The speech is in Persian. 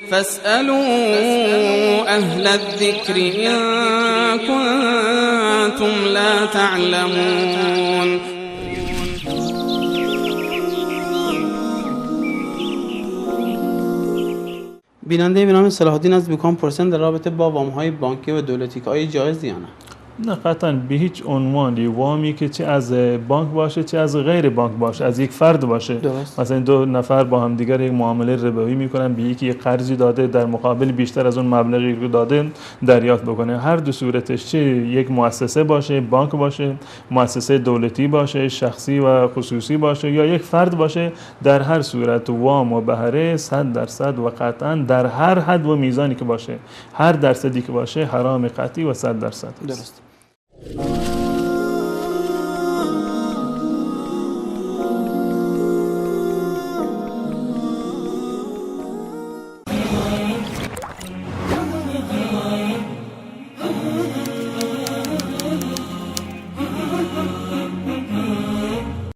فاسألوا أهل الذكر إن كنتم لا تعلمون. بیننده به نام صلاح الدین از بیکان پرسن در رابطه با وام‌های بانکی و دولتی که آیا جایز یا نه؟ نه، قطعا به هیچ عنوان وامی که چه از بانک باشه چه از غیر بانک باشه، از یک فرد باشه. درست. مثلا دو نفر با هم دیگر یک معامله ربوی میکنن، به یکی یک قرضی داده، در مقابل بیشتر از اون مبلغی که داده دریافت بکنه. هر دو صورتش، چه یک مؤسسه باشه، بانک باشه، مؤسسه دولتی باشه، شخصی و خصوصی باشه یا یک فرد باشه، در هر صورت وام و بهره 100% و قطعا در هر حد و میزانی که باشه، هر درصدی که باشه، حرام قطعی و 100%. درست.